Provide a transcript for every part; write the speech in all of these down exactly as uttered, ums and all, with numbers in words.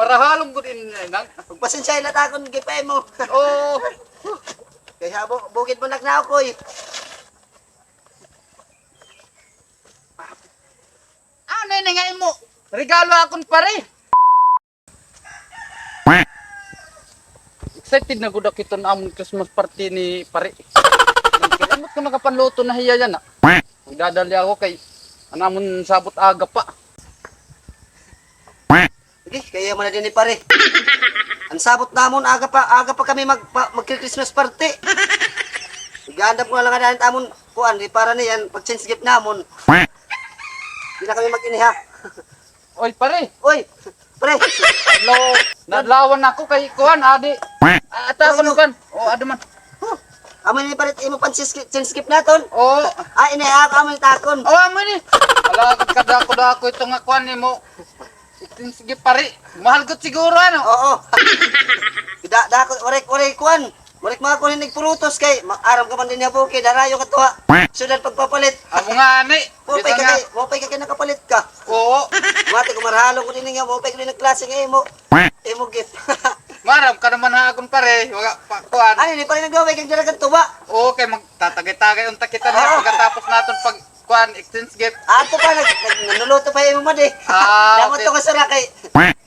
Marahalon gud ini, Nang. Magpasensya la ta kon gipa imo. Oo. Kay ha bu-, bukid mo nagnaokoy. Ano ini nga imo regalo akon, pare? Excited na gud ako hiton amon Christmas party ni pare. Ambot ko nakapanluto na hiya yana. Magdadali ako kay an amon sabot aga pa. Sige, kay iya man na dinhi, pare. An sabot namon, aga pa, aga pa kami mag-, pa-, magki-Christmas party. Igaandam ko na la ngada it amon kuan, di para niyan, pag-change gift namon. Di na kami mag-ini, ha? Oy, pare. Oy, pare. Hello. Nadlawan ako kay kuan, adi. Ah, ata ako Ano? Kuan. O, adi man. Huh. Amo ini, pare, imo pan change gift naton. Oo. Ah, ini, ah, amo ini takon. O, amo ini. Ala, kadako-dako ito nga kuan nimo. Sige, pare. Mahal gud siguro, ano? Oo. Kadako, waray, waray kuan. Waray mga kuan, nagpurutos kay ma-, aram ka man dinhi ha bukid, harayo ka tuha. Siyudad pagpapalit. Amo ngani. Maupay ka kay, maupay ka kay nakapalit ka. Oo. Mati ko marahalon ko dinhi nga, maupay ko dinhi klase nga imo. Imo gift. Maaram ka naman ha akon, pare. Wala pa, kuan. Ano ini, pare, nagdaway kay dala kang tuba? Oo, kay magtatagay-tagay unta kita niya pagkatapos naton pag kuan, exchange gift. Ah, ato pa, nag-, nag-, nanuluto pa imo madi. Ah, okay. Damot to nga sura kay,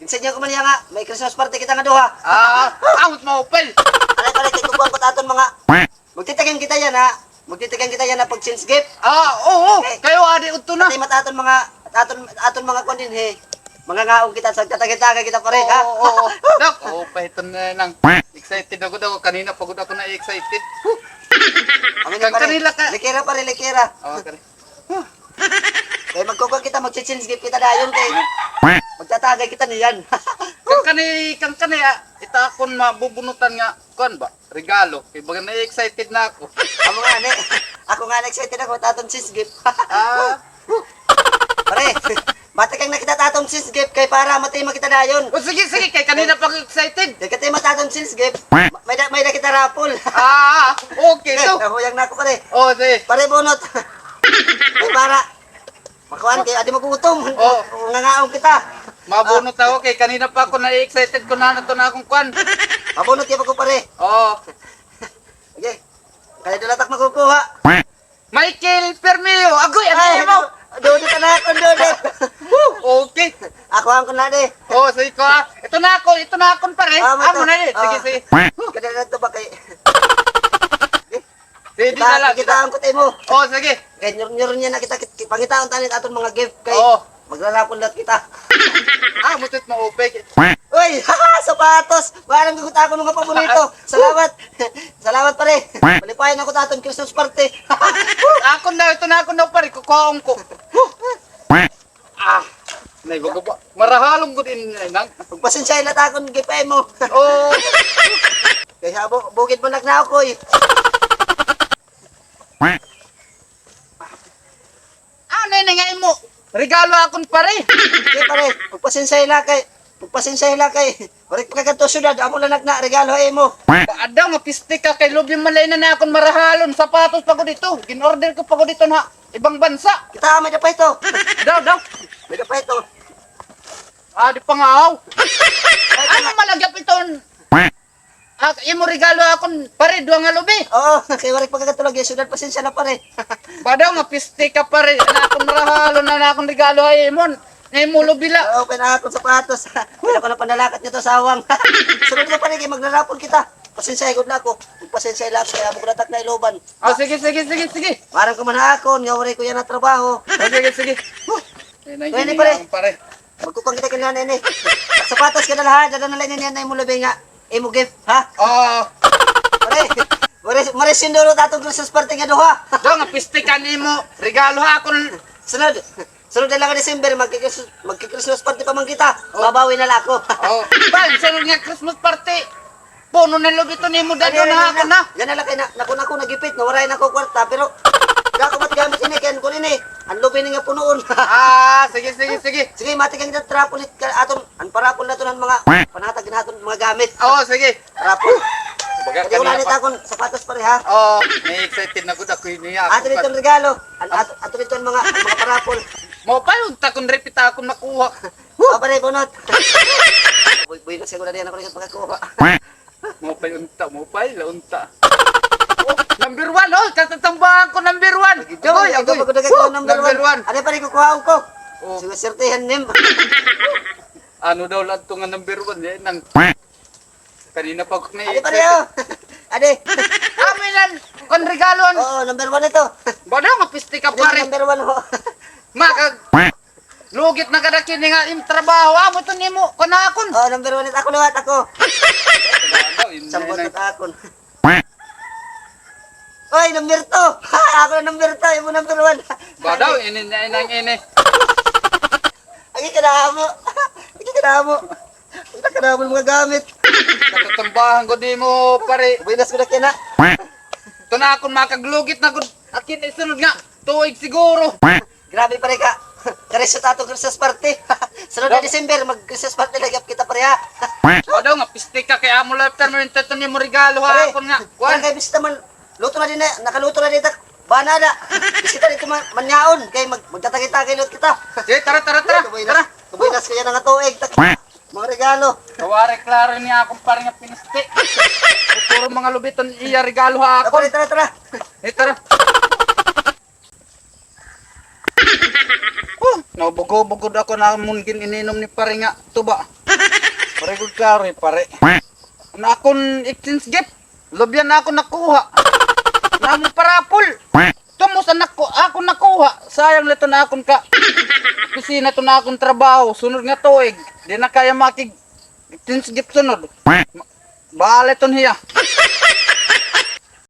insan niya ko man niya nga, may Christmas party kita nga duha. Ah, ambot maupay. Alay, pare, kay kukuan ko ta aton mga, magtitikim kita yana, ha? Magtitikim kita yana pag-change gift. Ah, oo, oo. Okay. Kayo, adi, udto na. Pati mat aton mga, aton, aton mga kuan dinhi. Mangangaon kita, sa katagay-tagay kita, pare, ha? Oo, oo, oo. Dok, oo, pahiton na lang. Excited ako daw. Kanina pa gud ako na-excited. Kang kanila ka. Likira, pare, likira. Oo, kani. Kay magkukuan kita, magche-change gift kita dayon kay magtatagay kita niyan. Kang kani, kang kani, ah, ita akon mabubunutan nga, kuan ba? Regalo. Kay baga na-excited na ako. Amo ngani. Ako nga na-excited ako, taton change gift. Ah. Pare, mati kang nakita taton change gift kay para matima kita dayon. O, sige, sige, kay kanina pa ako excited. Kay katima taton change gift, may da, may da kita raffle. Ah, okay to. Nahuyang na ako, pare. O, sige. Pare, bunot. Ay, para makuan kay adi magutom. O. Mangangaon kita. Mabunot ako kay kanina pa ako na-excited ko na nato na akong kuan. Mabunot kay ako, pare. O. Sige. Kay dula tak makukuha. Michael Permio. Agoy, ano mo? Dudot na ako, dudot. Woo, okay. Ako ang kunade. O, sige ko, ah. Ito na ako, ito na akon, pare. Ah, amo na, eh. Sige, sige. Kada na to ba kay Sige, kita, na lang, kita kita. Ang kutay mo. O, sige. Kay nyur-nyur niya na kita, kit-, kit-, pangitaon ta ini aton mga gift kay magrarapol na kita. Ah, mutit maupay. Uy, sapatos. Barang gugut ako mga paborito. Salamat. Salamat, pare. Malipayan ako ta aton Christmas party. Akon na, ito na akon na, pare. Kukuhaon ko. Ah, nay, baga ba? Marahalon gud ini, Nang. Pagpasensya la ta kon gipa imo. Oo. Kay ha bu-, bukid mo nagnaokoy. Ano ini nga imo regalo akon, pare? Kay, pare, pagpasensya la kay, pagpasensya la kay, waray pa ka kadto syudad, amo la nagna regalo ha imo. Paadaw nga piste ka kay lubi man la ini nga akon marahalon, sapatos pa gud ito. Gin-order ko pa gud ito na ibang bansa. Kita, may da pa ito. Daw, daw. May da pa ito. Ah, di pa nga, aw. Ano malagap iton? Ah, imo regalo akon, pare, duha nga lubi. Oo, kay waray pa ka kadto lagi syudad, pasensya na, pare. Paadaw nga piste ka, pare. An akon marahalon, an akon regalo ha imo. Imo lubi la. Oo, kay an akon sapatos. Pwede ko na panalakat niya to sa awang. Sunod ka, pare, kay magrarapol kita. Pasensya gud na ako. Pasensya la ako kay amo ko na tak na iloban. Ah, sige, sige, sige, sige. Maaram ka man ha akon, nga waray ko yana trabaho. Ah, sige, sige. Huh. Pwede, pare. Pare. Magkukuan kita kay nana ini. Sapatos ka na la, ha? Dada na la ini, niyan na imo lubi nga imo gift, ha? Oo. Pare, pare, marisyon duro ta aton Christmas party nga duha. Daw nga piste ka nimo. Regalo ha akon. Sunod. Sunod na la nga December, magki-Christmas, magki-Christmas party pa man kita. Oh. Babawi na la ako. Oh. Pag sunod nga Christmas party, puno na lubi ito nimo, dado na ako na. Yana la kay na, nakon ako nagipit, nga waray na ako kwarta, pero dako mat gamit ini, kay an kuan ini, an lubi ini nga punoon. Ah, sige, sige, sige. Sige, mati kang kita trapulit ka aton, an parapol naton an mga panhatag naton mga gamit. Oo, sige. Rapol. Baga kay wala kanina ni pa. Takon sapatos, pare, ha? Oo, na-excited na gud ako niya. Ato dito an regalo. An, ato, ato dito an mga, an mga parapol. Maupay unta kon repita akon makuha. Ah, pare, bunot. Siguro diyan ako nagpakakuha. Maupay unta, maupay la unta. Oh, number one, oh, katatambahan ko number one. Agoy, agoy, agoy. Agoy, agoy, agoy. Number one. Ano pa rin kukuhaon ko? Oh. Sige, swertihan nim. Ano daw la ito nga number one, eh, nang kanina pa ko na. Adi pa rin, oh. Adi. Amin an kon regalo. Oo, number one ito. Bada, nga piste ka, pare. Number one, oh. Makag Lugit na gad kini nga im trabaho. Amo ito nimo kanakon. Oh, number one it ako liwat ako. Sambot it akon. Oy, number two. Ako na number two, imo number one. Badaw, ini na inang ini. Agi ka na amo. Agi ka na amo. Agi ka na amo mga gamit. Katatambahan ko di mo, pare. Buenas ko na kina. Ito na akon makaglugit na gud. Akin isunod nga tuig siguro. Grabe, pare, ka. Karisot ato Christmas party. Sunod na December, mag-Christmas party lagi kita, pare, ha. Ikaw daw nga, piste ka kay amo lang, permanente ito niyo mo regalo, ha, pare, akon nga. Pare, kuan. Kay bisita man, luto na din na, nakaluto na din ta. Bana na. Bisita dito man, manyaon, kay mag-, magtatagay-tagay lot kita. Sige, tara, tara, tara. Kabuenas, tara. Kabuenas kaya na nga tuig, tak-, mga regalo. Kawari, klaro niya akon pare nga piniste. Puro mga lubiton iya regalo ha akon. Tara, tara, tara. Eh, tara. Oh, naubog-ubog gud ako na amon gin-ininom ni pare nga tuba. Pare gud klaro, eh, pare. Na akon exchange gift. Lubyan na akon nakuha. Na amon parapol. Tumos an ako, akon nakuha. Sayang la iton akon ka. Kusina iton akon trabaho. Sunod nga tuig. Di na kaya makig-exchange gift sunod. Bahala iton hiya.